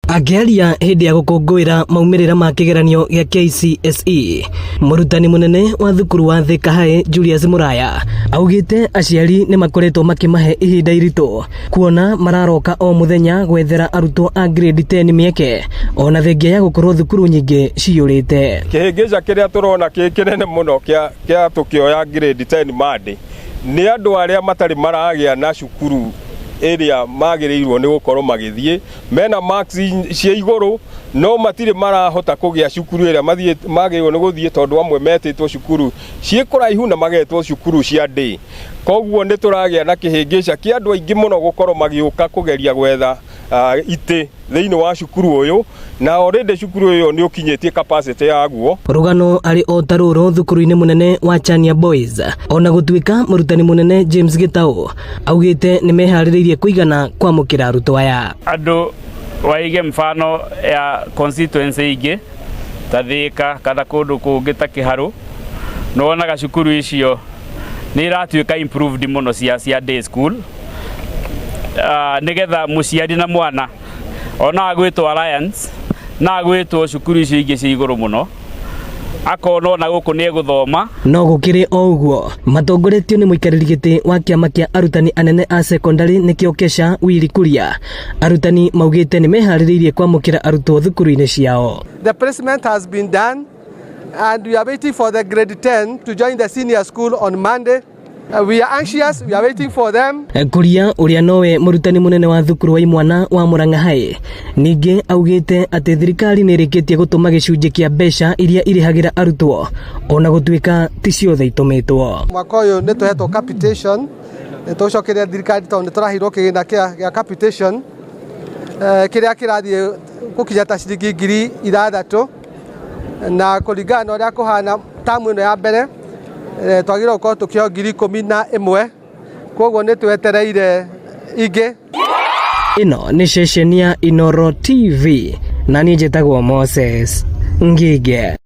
Akĩaria hĩndĩ ya gũkũngũĩra maumĩrĩra ma kĩgeranio gĩa KCSE, mũrutani mũnene wa thukuru wa Thika High Julius Muraya augĩte aciari nĩ makoretwo makĩmahe ihinda iritũ kuona mararoka o mũthenya gwethera arutwo a grade 10 mĩeke ona thengia ya gũkorwo thukuru nyingĩ ciyũrĩte. Kĩhĩngĩca kĩrĩa tũrona kĩ kĩnene mũno kĩa tũkĩoya grade 10 Monday nĩ andũ arĩa matarĩ maragĩa na cukuru ĩrĩa magĩrĩirwo nĩ gũkorwo magĩthiĩ mena marks cia igũrũ no matirĩ marahota kũgĩa cukuru ĩrĩa magĩrĩirwo nĩ gũthiĩ tondũ amwe metĩtwo cukuru ciĩ kũraihu na magetwo cukuru cia day. Koguo nĩ tũragĩa na kĩhĩngĩca kĩa andũ aingĩ mũno gũkorwo magĩũka kũgeria gwetha itĩ thĩinĩ wa cukuru ũyũ, na already cukuru ũyũ nĩ ũkinyĩtie capacity yaguo. Rũgano arĩ o ta rũrũ thukuru-inĩ mũnene wa Chania Boys, ona gũtuĩka mũrutani mũnene James Gĩtaũ augĩte nĩ meharĩrĩirie kũigana kwamũkĩra arutwo aya. Andũ waige mfano ya constituency ingĩ ta Thika kana kũndũ kũngĩ ta Kĩharũ, nĩ wonaga cukuru icio nĩ iratuĩka improved mũno cia day school, nĩgetha mũciari na mwana ona agwĩtwo Alliance na agwĩtwo cukuru icio ingĩ cia igũrũ mũno akona ona gũkũ nĩ egũthoma. No gũkĩrĩ o ũguo, matongoretio nĩ mũikarĩri gĩtĩ wa kĩama kĩa arutani anene a sekondarĩ nĩkĩo KESHA Willy Kuria, arutani maugĩte nĩ meharĩrĩirie kwamũkĩra arutwo thukuru-inĩ ciao. The placement has been done and we are waiting for the grade 10 to join the senior school on Monday. We are anxious, we are waiting for them. Kuria ũrĩa nowe mũrutani mũnene wa thukuru wa imwana wa Murang'a High ningĩ augĩte atĩ thirikari nĩ ĩrĩkĩtie gũtũma gĩcunjĩ kĩa mbeca iria irĩhagĩra arutwo ona gũtuĩka ti ciothe itũmĩtwo. Mwaka ũyũ nĩ tũhetwo capitation, nĩ tũcokeria thirikari tondũ nĩ tũraheirwo kĩgĩna kĩa capitation kĩrĩa kĩrathiĩ gũkinya ta ciringi 6,000, na kũringana na ũrĩa kũhana tamu ĩno ya mbere twagĩrĩirwo gũkorwo tũkĩheo 11,000, koguo nĩ twetereire ingĩ. Ĩno nĩ ceceni ya Inooro TV na niĩ njĩtagwo Moses Ngige.